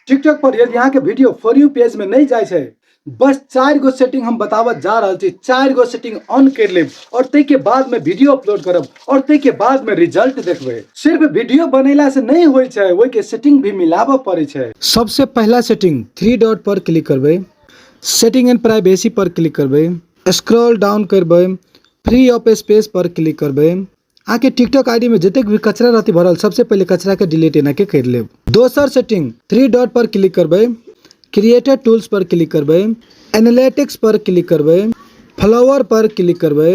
TikTok पर यदि अहाँके video for you page में नहीं जाइ छै, बस 4 गो सेटिंग हम बताबत जा रहल छी। 4 गो सेटिंग ऑन कर लेब और ताहि के बाद में वीडियो अपलोड करब और ताहि के बाद में रिजल्ट देखबै। सिर्फ वीडियो बनेला से नहीं होइ छै, ओहि के सेटिंग भी मिलाबऽ पड़ै छै। सबसे पहला सेटिंग 3 डॉट पर क्लिक करबै, setting and privacy per click करबै, स्क्रॉल डाउन करबै, free of space per click करबै। अहाँके टिकटॉक आईडी में जतेक भी कचरा रहती भरल, सबसे पहले कचरा के डिलीट एना के कर लेब। दोसर सेटिंग 3 डॉट पर क्लिक करबै, क्रिएटर टूल्स पर क्लिक करबै, एनालिटिक्स पर क्लिक करबै, फॉलोअर पर क्लिक करबै।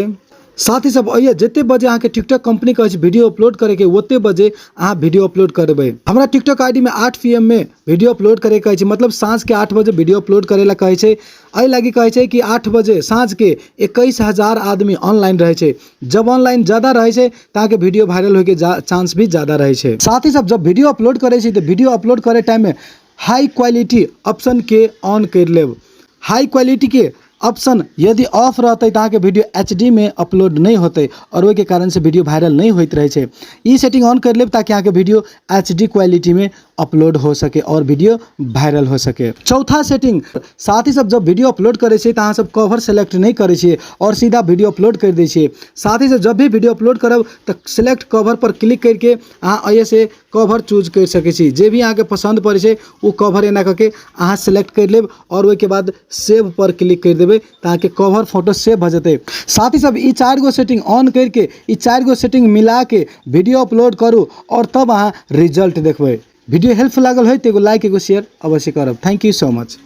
साथ ही सब अइए जते बजे अहाँके टिकटॉक कंपनी कहै छै वीडियो अपलोड करैके, ओते बजे अहाँ वीडियो अपलोड करबै। हमरा टिकटॉक आईडी में 8 PM में वीडियो अपलोड करे कहै छै, मतलब साँझ के 8 बजे वीडियो अपलोड करे ला कहै छै। एहि लागी कहै छै कि 8 बजे साँझ के 21,000 आदमी ऑनलाइन रहै छै। जब ऑनलाइन ज़्यादा रहै छै तऽ अहाँके वीडियो वायरल होइके चांस भी ज़्यादा रहै छै। साथ ही सब जब वीडियो अपलोड करै छी तऽ वीडियो अपलोड करे टाइम में हाई क्वालिटी ऑप्शन के ऑन कर लेब। हाई क्वालिटी के ऑप्शन यदि ऑफ रहतै तऽ अहाँके वीडियो एच डी में अपलोड नहि होतै और ओहिके कारण से वीडियो वायरल नहि होइत रहै छै। ई सेटिंग ऑन कर लेब ताकि अहाँके वीडियो एच डी क्वालिटी में अपलोड हो सके और वीडियो वायरल हो सके। चौथा सेटिंग, साथ ही सब जब वीडियो अपलोड करै छियै तऽ अहाँ सब कवर सेलेक्ट नहि करै छियै और सीधा वीडियो अपलोड कर दै छियै। साथ ही सब जब भी वीडियो अपलोड करब तऽ सिलेक्ट कवर पर क्लिक करके अहाँ एहिसँ कवर चूज कर सकै छी। जे भी अहाँके पसन्द पड़ै छै ओ कवर एना कऽ के अहाँ सेलेक्ट कर लेब और ओहिके बाद सेव पर क्लिक कर देबै तऽ अहाँके कवर फोटो सेव भऽ जेतै। साथ ही सब ई 4 गो सेटिंग ऑन करके ई 4 गो सेटिंग मिलाके वीडियो अपलोड करू और तब अहाँ रिजल्ट देखबै। वीडियो हेल्पफुल लागल होय तऽ एगो लाइक एगो शेयर अवश्य करब। Thank you so much.